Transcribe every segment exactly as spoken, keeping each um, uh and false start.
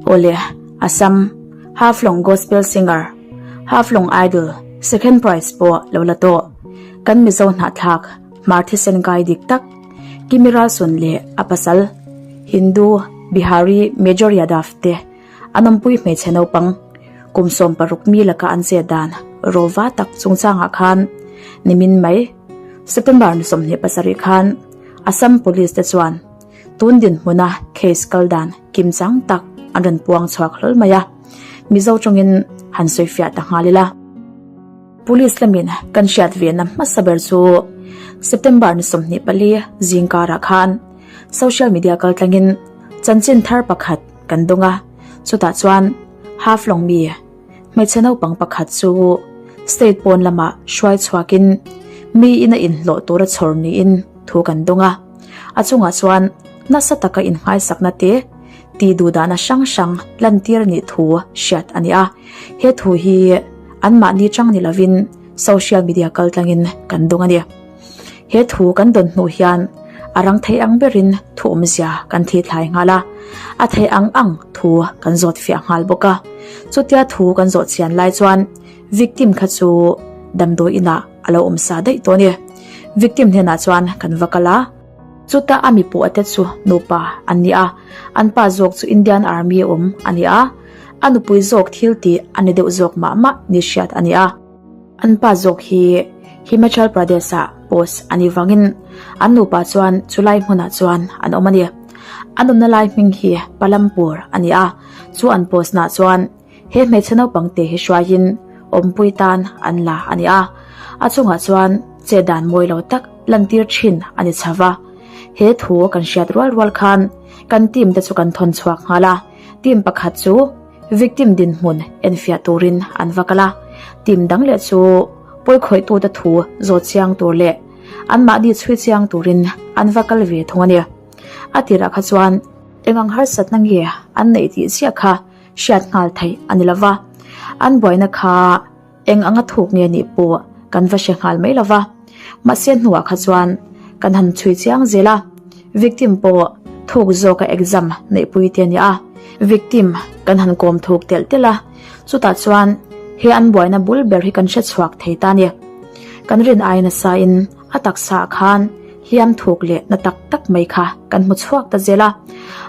Awle, Assam, Haflong Gospel Singer, Haflong Idol, second prize pawh lo la tawh. Kan Mizo hnahthlak, Hmar thisen kai dik tak, Kimi Ralsun le a pasal, Hindu, Bihari, Major Yadav te, an awmpui hmeichhe naupang, kum sawm paruk mi laka an chet dan, rova tak chungchangah khan, nimin mai, September ni sawmhnih pasarih khan, Assam Police te chuan, tun dinhmuna case kal dan kimchang tak an rawn puang chhuak hlawl mai a, Mizo ṭawngin han sawi fiah ta nghal ila. Police lamin kan hriat ve na hmasa ber chu September ni sawmhnih pali zingkarah khan social media kaltlangin chanchin thar pakhat kan dawng a, chutah chuan Haflong mi hmeichhe naupang pakhat chu state pawn lamah hruai chhuakin mi ina inhlawh tura chhawr niin thu kan dawng a. A chungah chuan nasa taka inngaisakna te, tihduhdahna hrang hrang lantir a nih thu hriat a ni a. He thu hi anmahni ṭang ni lovin social media kaltlangin kan dawng a ni. He thu kan dawn hnu hian a rang thei ang berin thu awmzia kan thi thlai nghal a, a thei ang ang thu kan zawt fiah nghal bawk a. Chutia thu kan zawt chian lai chuan victim kha chu damdawi inah a lo awm sa daih tawh a ni. Victim hnenah chuan kan va kal a, chuta a mi puh a te chu nupa an ni a, an pa zawk chu Indian Army-a awm a ni a, a nupui zawk thil tih a ni deuh zawk mah mah ni hriat a ni a. An pa zawk hi Himachal Pradesh-a post a ni vangin an nupa chuan chu lai hmunah chuan an awm a ni. An awmna lai hming hi Palampur a ni a, chu an post-na chuan he hmeichhe naupang te hi hruaiin awmpui tan an la a ni a. A chungah chuan chet dan mawi lo tak lantir ṭhin a ni chho va. He thu kan hriat rual rual khan kan team te chu kan thawn chhuak nghal a. Team pakhat chu victim dinhmun enfiah turin an va kal a. Team dang leh chu pawikhawihtu te thu zawt chiang tur leh anmahni chhui chiang turin an va kal ve thung a ni. A tirah kha chuan eng ang harsatna nge an neih tih chiah kha hriat nghal thei a ni lo va. An buaina kha eng anga thuk nge nih pawh kan va hre nghal mai lo va. Mahse hnuah kha chuan kan han chhui chiang zel a. Victim pawh thuk zawka exam neihpui te a ni a. Victim kan han kawm thuk telh telh a. Chutah chuan he an buaina bul ber hi kan hre chhuak thei ta a ni. Kan rin ai nasain a taksa khan hiam thuk leh na tak tak mai kha kan hmu chhuak ta zel a.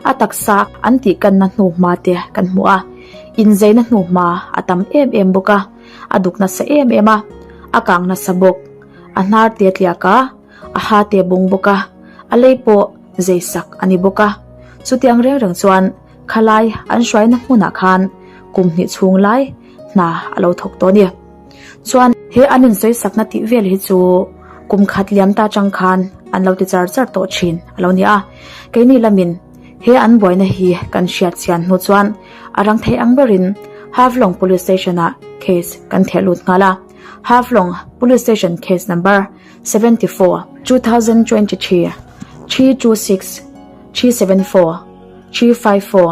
A taksa an tih kanna hnuhma te kan hmu a. Inzeina hnuhma a tam em em bawk a. A duk nasa em em a. A kang nasa bawk. A hnar te tliak a. A ha te bung bawk a. A lei pawh zeisak a ni bawk a. Chutiang reng reng chuan khalai an hruaina hmunah khan kum hnih chhung lai hna a lo thawk tawh a ni. Chuan he an insawisakna tih vel hi chu kum khat liam ta aṭang khan an lo ti char char tawh ṭhin a lo ni a. Keini lamin he an buaina hi kan hriat chian hnu chuan a rang thei ang berin Haflong Police Station-ah case kan theh lut nghal a. Haflong Police Station case number seventy-four, two thousand twenty-three, three two six, three seven four, three five four,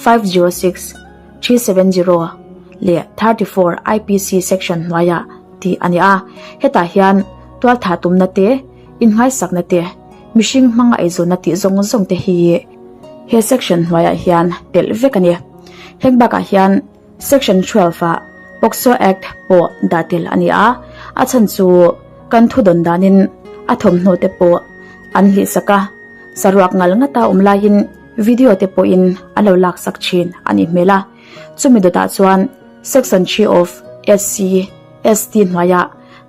five zero six, three seven zero leh thirty-four I P C section hnuaia tih a ni a. Hetah hian tualtha tumna te, inngaisakna te, mihring hmanga eizawnna tih zawng zawng te hi he section hnuaiah hian telh vek a ni. Heng bakah hian Section twelve-a POCSO Act pawh dah tel a ni a, a chhan chu kan thudawn danin a thawmhnaw te pawh an hlihsak a, saruak ngal ngata awm laiin video te pawhin an lo laksak ṭhin a nih hmel a. Chumi dawtah chuan Section three of S C S T hnuaia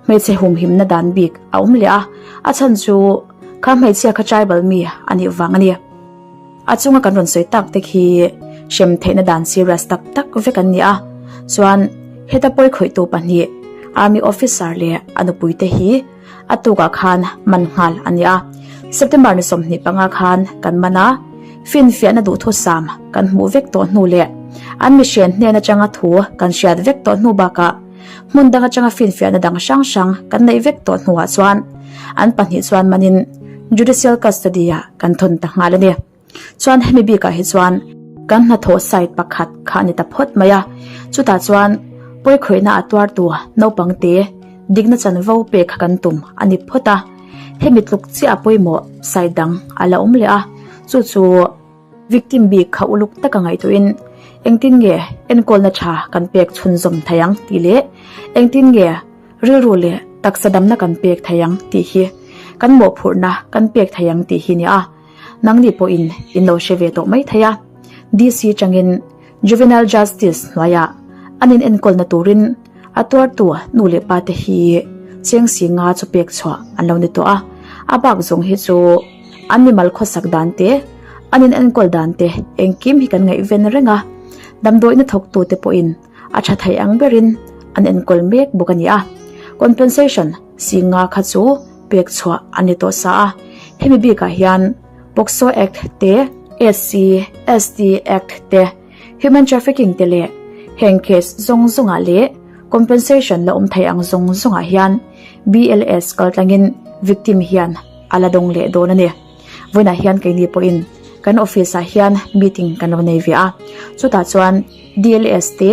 hmeichhe humhimna dan bik a awm leh a, a chhan chu kha hmeichhia kha tribal mi a nih vang a ni. A chunga kan rawn sawi tak tek hi hrem theihna dan serious tak tak vek an ni a. Chuan heta pawikhawihtu pahnih army officer leh a nupui te hi a tukah khan man nghal an ni a. September ni sawmhnih panga khan kan man a, finfiahna duhthusam kan hmuh vek tawh hnu leh an mi hrem hnen aṭanga thu kan hriat vek tawh hnu bakah hmun dang aṭanga finfiahna dang hrang hrang kan neih vek tawh hnuah chuan an pahnih chuan manin judicial custody-ah kan thawn ta nghal a ni. Chuan hemi bikah hi chuan kan hnathawh side pakhat kha a ni ta phawt mai a. Chutah chuan pawikhawihna a tuartu naupang te dikna chanvo pek kha kan tum a ni phawt a. Hemi tluk chiah a pawimawh side dang a la awm leh a. Chu chu victim bik kha uluk taka ngaituoin, engtin nge enkawlna ṭha kan pek chhunzawm thei ang ti le, engtin nge rilru le taksa damna kan pek thei ang ti hi, kan mawphurna kan pek thei ang ti hi ni a. Nangni pawhin in lo hre ve tawh mai thei a. D C changin Juvenile Justice hnuaia an inenkawlna turin a tuartu nu le pa te hi cheng sing nga chu pek chhuah an lo ni tawh a. A bak zawng hi chu an mimal khawsak dan te, an inenkawl dan te engkim hi kan ngaihven reng a. Damdawiina thawktu te pawhin a ṭha thei ang berin an enkawl mek bawk a ni a. Compensation sing nga kha chu pek chhuah an ni tawh sa a. Hemi bikah hian POCSO Act te, S C, S T Act te, Human Trafficking te le heng case zawng zawngah le compensation la awm thei ang zawng zawngah hian B L S kaltlangin victim hian a la dawng leh dawn a ni. Vawiinah hian keini pawhin kan office-ah hian meeting kan lo nei ve a. Chutah chuan D L S te,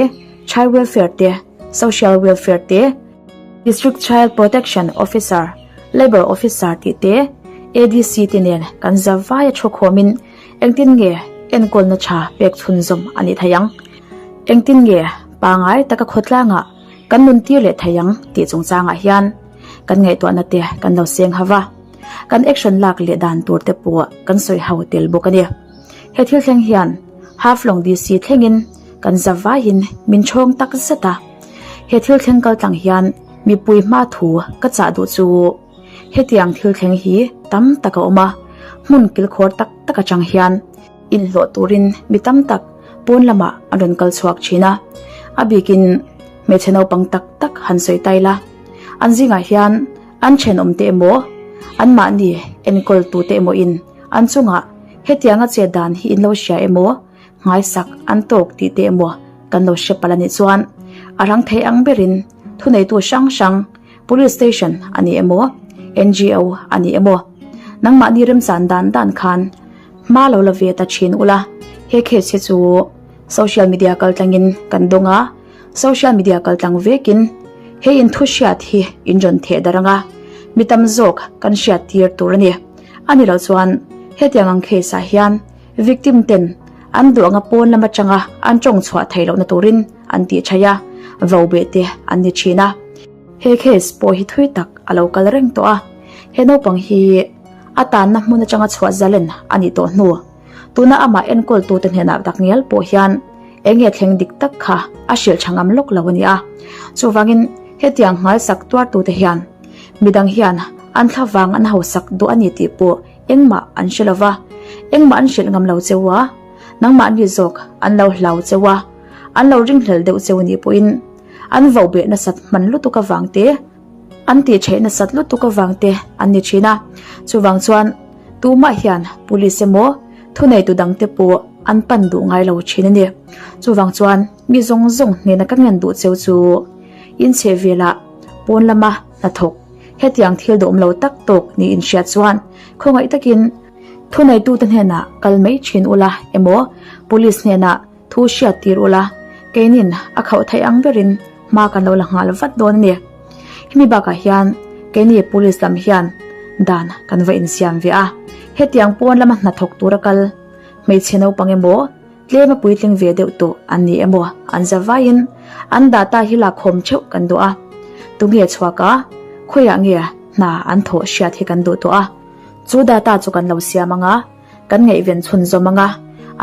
Child Welfare te, Social Welfare te, District Child Protection Officer, Labour Officer tih te, A D C te nen kan zavaia ṭhu khawmin, engtin nge enkawlna ṭha pek chhunzawm a ni thei ang, engtin nge pangngai taka khawtlangah kan nun tir leh thei ang tih chungchangah hian kan ngaihtuahna te kan lo seng hova. Kan action lak leh dan tur te pawh kan sawi ho tel bawk a ni. He thil thleng hian Haflong D C thlengin kan zavaiin min chhawng tak zet a. He thil thleng kaltlang hian mipui hma thu ka chah duh chu, hetiang thil thleng hi tam tak a awm a, hmun kilkhawr tak tak aṭang hian inhlawh turin mi tam tak pawn lamah an rawn kal chhuak ṭhin a. A bikin hmeichhe naupang tak tak han sawi ta ila, an zingah hian an ṭhenawm te emaw, anmahni enkawltu te emaw in an chungah hetianga chet dan hi in lo hria emaw, nghaisak an tawk tih te emaw kan lo hre palh a nih chuan, a rang thei ang berin thuneitu hrang hrang, police station a ni emaw, N G O a ni emaw, nangmahni remchan dan dan khan hma lo la ve ta ṭhin ula. He case hi chu social media kaltlangin kan dawng a, social media kaltlang vekin he in thu hriat hi in rawn theh darh ang a, mi tam zawk kan hriat tir tur a ni. A ni lo chuan hetiang ang case-ah hian victim ten an duh anga pawn lam aṭanga an ṭawng chhuah thei lohna turin an tih ṭhai a, vau beh te an ni ṭhin a. He case pawh hi thui tak a lo kal reng tawh a. He naupang hi a tanna hmun aṭanga chhuah zalen a nih tawh hnu, tuna amah enkawltute hnenah dak ngial pawh hian eng nge thleng dik tak kha a hrilh ṭha ngam lawk lo a ni a. Chuvangin hetiang nghaisak tuartute hian midang hian an thlavang an hausak duh a ni tih pawh engmah an hre lo va, engmah an hrilh ngam lo cheu a, nangmahni zawk an lo hlau cheu a, an lo ringhlel deuh cheu ni pawhin an vau beh nasat hman lutuk avang te, an tih ṭheh nasat lutuk avang te an ni ṭhin a. Chuvang chuan tumah hian police emaw, thuneitu dang te pawh an pan duh ngai lo ṭhin a ni. Chuvang chuan mi zawng zawng hnena ka ngen duh cheu chu, in chhehvelah pawn lama hnathawk hetiang thil duhawm lo tak tawk niin hriat chuan khawngaih takin thuneitute hnenah kal mai ṭhin ula emaw, police hnenah thu hriat tir ula, keinin a khauh theih ang berin hma kan lo la nghal vat dawn a ni. Hemi bakah hian keini police lam hian dan kan va insiam ve a. Hetiang pawn lama hnathawk tura kal hmeichhe naupang emaw, tlema puitling ve deuh tawh an ni emaw, an zavaiin an data hi la khawm theuh kan duh a. Tunge chhuak a, khawiah nge hna an thawh hriat hi kan duh tawh a. Chu data chu kan lo siam ang a, kan ngaihven chhunzawm ang a,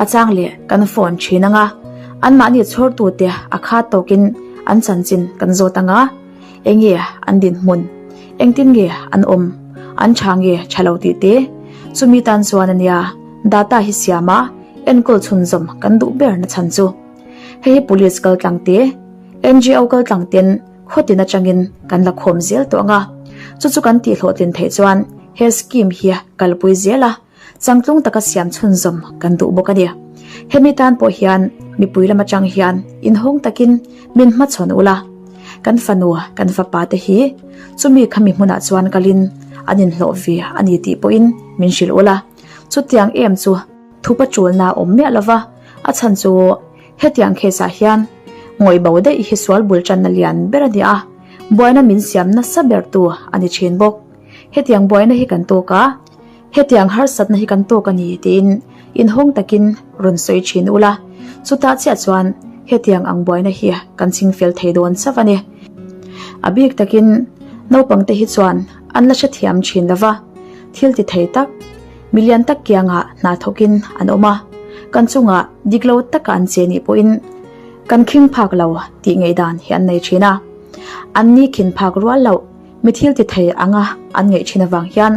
a chang leh kan phone ṭhin ang a, anmahni chhawrtute a khat tawkin an chanchin kan zawt ang a, eng nge an dinhmun, engtin nge an awm, an ṭha nge ṭha lo tih te, chumi tan chuan a nia data hi siam a, enkawl chhunzawm kan duh ber na chhan chu. Hei hi police kaltlang te, N G O kaltlang ten khawtin aṭangin kan la khawm zel tawh ang a, chu chu kan tihhlawhtlin theih chuan he scheme hi kalpui zel a, changtlung taka siam chhunzawm kan duh bawk a ni. Hemi tan pawh hian mipui lam aṭang hian inhawng takin min hmachhawn ula, kan fanu, kan fapa te hi chumi kha mi hmunah chuan kalin an inhlawh ve a ni tih pawhin min hrilh ula. Chutiang em chu thupa ṭulna awm miah lova, a chhan chu hetiang case-ah hian ngawi bo daih hi sual bul ṭanna lian ber a ni a, buaina min siam nasa bertu a ni ṭhin bawk. Hetiang buaina hi kan tawk a, hetiang harsatna hi kan tawk a ni tiin inhawng takin rawn sawi ṭhin ula. Chuta chiah chuan hetiang ang buaina hi kan chingfel thei dawn chauh a ni. A bik takin naupangte hi chuan an la hrethiam ṭhin lo va, thil ti thei tak, milian tak kiangah hna thawkin an awm a, kan chungah dik lo taka an che nih pawhin kan khing phak lo tih ngaihdan hi an nei ṭhin a. An ni khin phak rual lo, mi thil ti thei anga an ngaih ṭhin avang hian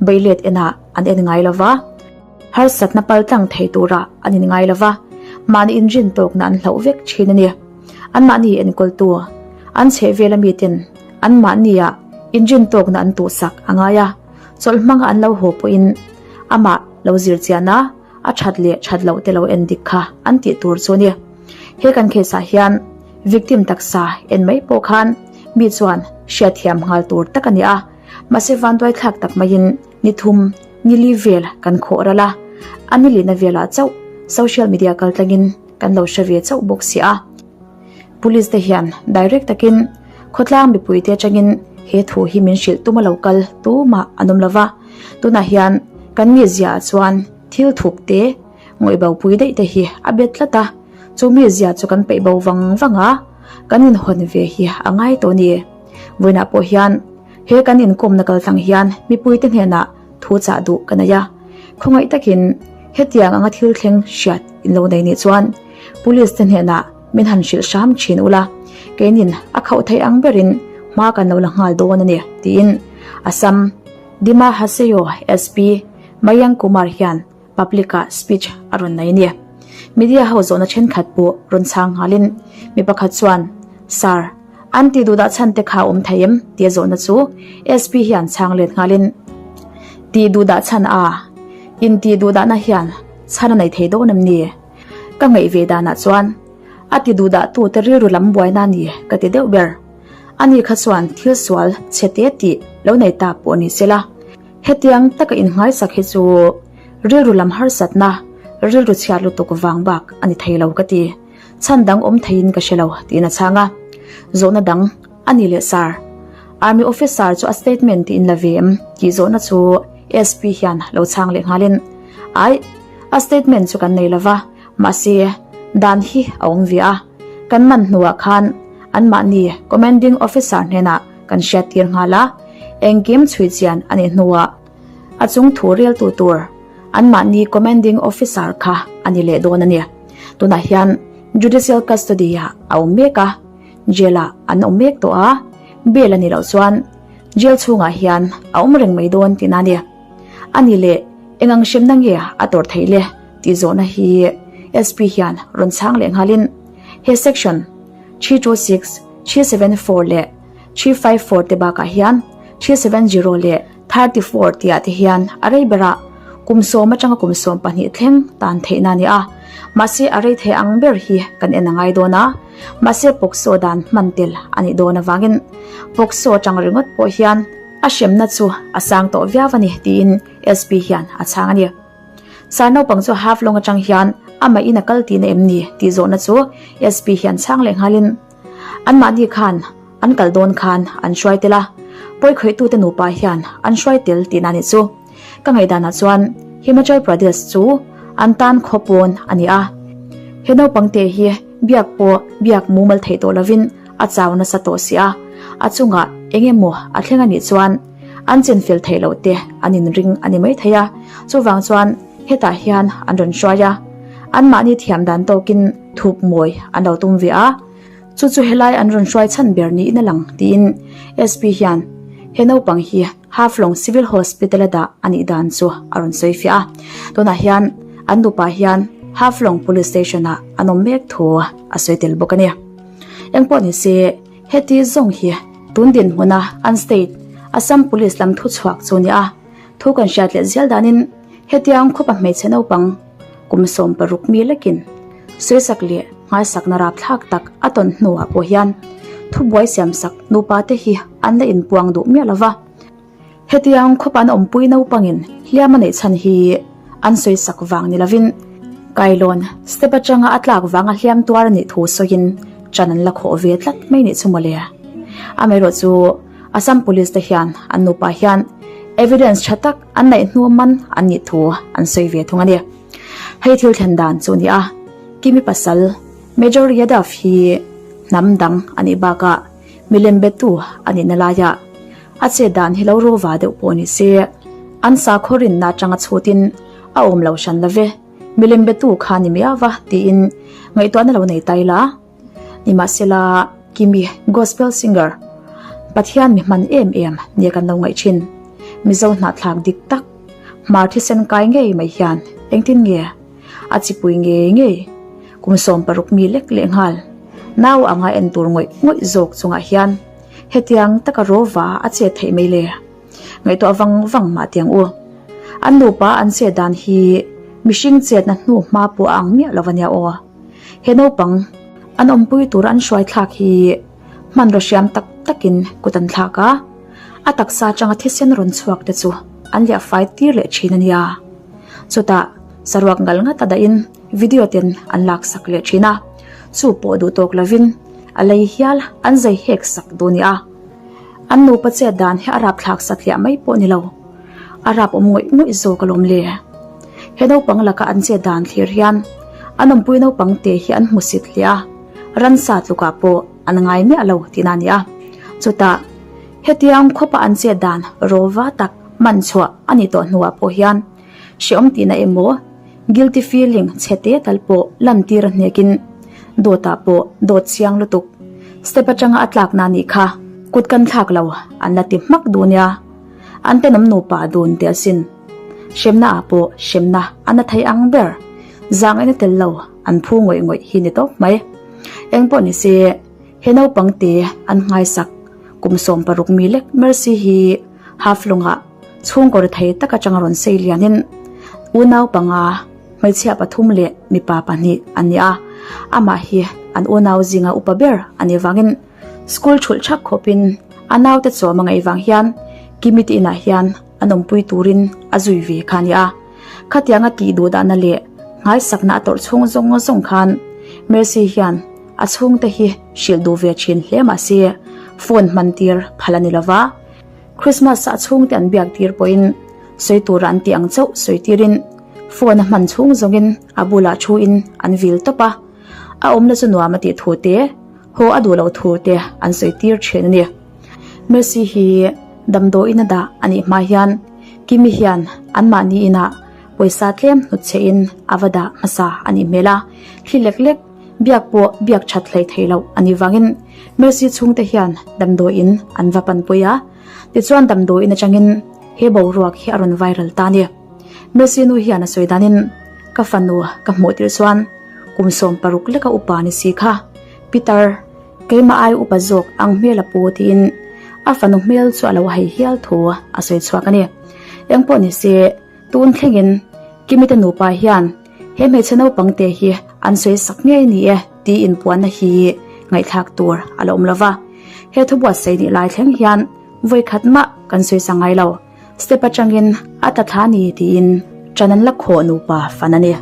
bailet ena an en ngai lo va, harsatna paltlang thei tura an in ngai lo va, mahni inrin tawkna an hloh vek ṭhin a ni. Anmahni enkawltu, an chhehvela miten anmahnia inrin tawkna an tuhsak a ngai a, chawlh hmanga an lo haw pawhin amah lo zir chian a, a ṭhat leh ṭhat loh te lo en dik kha an tih tur chu a ni. He kan case-ah hian victim taksa en mai pawh khan mi chuan hriatthiam nghal tur tak a ni a, mahse, vanduaithlak tak maiin ni thum, ni li vel kan khawh ral a, a ni lina velah chauh social media kaltlangin kan lo hre ve chauh bawk si a. Police te hian direct takin khawtlang mipuite aṭangin he thu hi min hrilh tuma lo kal tumah an awm lo va. Tunah hian kan mizia chuan thil thuk te, ngawihbopui daih te hi a be tlat a. Chu mizia chu kan peih bo vang vang a, kan inhawn ve hi a ngai tawh a ni. Vawiinah pawh hian he kan inkawmna kaltlang hian mipuite hnenah thu chah duh ka nei a. Khawngaih takin hetiang anga thil thleng hriat in lo nei nih chuan police te hnenah min han hrilh hram ṭhin ula, keinin a khauh theih ang berin hma kan lo la nghal dawn a ni, tiin Assam Dima Hasao S P Mayank Kumar hian public-a speech a rawn nei a ni. Media ho zawhna ṭhenkhat pawh rawn chhang nghalin mi pakhat chuan, "Sir, an tihduhdah chhan te kha a awm thei em?" tia zawhna chu S P hian chhang let nghalin, "Tihduhdah chhan a, in tihduhdahna hian chhan a nei thei dawn em ni? Ka ngaih ve danah chuan a tihduhdahtute rilru lam buaina a ni ka ti deuh ber. Ani kha chuan thil sual chhe te tih lo nei ta pawh ni sela, hetiang taka innghaisak hi chu rilru lam harsatna, rilru chhiar lutuk vang bak a ni thei lo ka ti. Chhan dang awm theiin ka hre lo," tiin a chhang a. Zawhna dang, "A ni le sir, army officer chu a statement tih in la ve em?" tih zawhna chu S P hian lo chhang leh nghalin, "Aih, a statement chu kan nei lo va, mahse, dan hi a awm ve a. Kan man hnuah khan anmahni commanding officer hnenah kan hriattir nghal a, engkim chhui chian a nih hnuah a chungthu reltu tur anmahni commanding officer kha a ni leh dawn a ni. Tunah hian judicial custody-ah a awm mek a, jail-ah an awm mek tawh a, bail a ni loh chuan jail chhungah hian a awm reng mai dawn tihna a ni. A ni leh, eng ang hremna nge a tawrh theih le?" tih zawhna hi S P hian rawn chhang leh nghalin, he section three two six, three seven four leh three five four te bakah hian three seven zero leh thirty four tia te hian a rei ber a, kum sawm aṭanga kum sawm pahnih thleng tan theihna a ni a. Mahse, a rei thei ang ber hi kan en a ngai dawn a. Mahse, POCSO dan hman tel a nih dawn avangin, POCSO aṭang ringawt pawh hian a hremna chu a sang tawh viau a ni, tiin S P hian a chhang a ni. Sir, naupang chu Haflong aṭang hian amahin a kal tihna em ni? tih zawhna chu S P hian chhang leh nghalin, anmahni khan an kal dawn khan an hruai tel a, pawikhawitute nupa hian an hruai tel tihna a ni chu. Ka ngaihdanah chuan Himachal Pradesh chu an tan khaw pawn a ni a. He naupangte hi biak pawh biak mumal thei tawh lovin a chau nasa tawh si a, a chungah eng emaw a thleng a nih chuan an chinfel thei lo te an inring a ni mai thei a. Chuvang chuan hetah hian an rawn hruai a, anmahni thiam dan tawkin thup mawi an lo tum ve a. Chu chu helai an rawn hruai chhan ber niin a lang, tiin S P hian he naupang hi Haflong Civil Hospital-a dah a nih dan chu a rawn sawi fiah a. Tunah hian an nupa hian Haflong Police Station-ah an awm mek thu a sawi tel bawk a ni. Engpawh ni se, heti zawng hi tun dinhmuna an state Assam Police lam thuchhuak chu a ni a. Thu kan hriat leh zel danin, hetiang khawpa hmeichhe naupang kum sawm paruk mi lekin sawisak leh ngaisakna rapthlak tak a tawn hnuah pawh hian thubuai siamsak nupa te hi an la inpuang duh miah lo va. Hetiang khawpa an awmpui naupangin hliam a neih chhan hi an sawisak vang ni lovin, kailawn step aṭanga a tlak vanga hliam tuar a nih thu sawiin ṭan an la khawh ve tlat mai nih chu mawle. Amaherawhchu, Assam Police te hian an nupa hian evidence ṭha tak an neih hnu man an nih thu an sawi ve thung a ni. Hei thil thlen dan chu ni a. Kimi pasal Major Yadav hi hnam dang a ni bak a, milem betu a nina laia a che dan hi lo ruva deuh pawh ni se, an sakhaw rinna aṭanga chhutin a um lo hran lo ve. Milem betu kha ni mi a va tiin ngaihtuahna lo nei ta ila. Nimahsela, Kimi gospel singer, Pathian mi hman em em nia kan lo ngaih ṭhin. Mizo hnahthlak dik tak, Hmar thisen kai ngei mai hian engtin nge a chipui ngei ngei, kum sawm paruk mi lek leh nghal, nau anga en tur ngawih ngawih zawk chungah hian hetiang taka ruva a che theih mai le. Ngaihtuah vang vang mah tiang u. An nupa an che dan hi mihring chetna hnu hma pawh a ang miah lo a nia aw. He naupang an awmpui tura an hruai thlak hi hmanraw hriam tak takin kut an thlak a, a taksa aṭanga thisen rawn chhuak te chu an liah fai tir leh ṭhin a nia. Chutah saruak ngal ngata dahin video ten an laksak leh ṭhin a, chu pawh duh tawk lovin a lei hial an zai hek sak duh nia. An nupa che dan hi a rapthlak satliah mai pawh ni lo, a rap awm ngawih ngawih zawk alawm le. He naupang laka an che dan thlir hian an awmpui naupang te hi an hmusit hle a, ran sa tlukah pawh an ngai miah lo tihna a ni a. Chutah hetiang khawpa an che dan ruva tak man chhuah a nih tawh hnuah pawh hian hreawm tihna emaw, guilty feeling chhe te tal pawh lantir a hnekin, dawtah pawh dawt chiang lutuk. Step aṭanga a tlakna nih kha kut kan thlak lo an la ti hmak duh nia. An tenawm nupa dun te asin. Hremna ah pawh hremna an la thei ang ber. Zang en a tel lo an phu ngawih ngawih hi ni tawp mai. Engpawh ni se, he naupang te an nghaisak kum sawm paruk mi lek Mercy hi Haflonga chhungkaw rethei taka chang rawn sei lianin unau panga hmeichhia pathum leh mipa pahnih an ni a. Amah hi an unau zinga upa ber a ni vangin school chhulh chak khawpin a naute chawm a ngaih vang hian Kimi te inah hian an awmpui turin a zui ve kha a ni a. Khatianga tihduhdahna leh nghaisakna a tawrh chhung zawng zawng khan Mercy hian a chhungte hi hrilh duh ve ṭhin hle mah se, phone hman tir phal a ni lo va. Christmas-a a chhungte an biak tir pawhin sawi tura an tih ang chauh sawi tirin phone a hman chhung zawngin a bulah thuin an vil tawp a. A awmna chu nuam a tih thu te, haw a duh lo thu te an sawi tir ṭhin a ni. Mercy hi damdawiin a dah a nih hma hian Kimi hian anmahni inah pawisa tlem hnutchhein a va dah hmasa a nih hmel a. Thli lek lek, biak pawh biak ṭhat hlei thei lo a nih vangin Mercy chhungte hian damdawiin an va panpui a. Tichuan damdawiin aṭangin he boruak hi a rawn viral ta a ni. Mercy nu hian a sawi danin, ka fanu ka hmuh tirh chuan kum sawm paruk leka upa ni si kha, Peter, keima ai upa zawk ang hmel a pu, tiin a fanu hmel chu a lo hei hial thu a sawi chhuak a ni. Engpawh ni se, tun thlengin Kimi te nupa hian he hmeichhe naupang te hi an sawisak ngei ni e, tiin puanna hi ngaihthlak tur a la awm lo va. He thubuatsai nih lai thleng hian vawikhat mah kan sawi sa ngai lo. Step aṭangin a tla thla ni tiin ṭan an la khawh nupa fan a ni.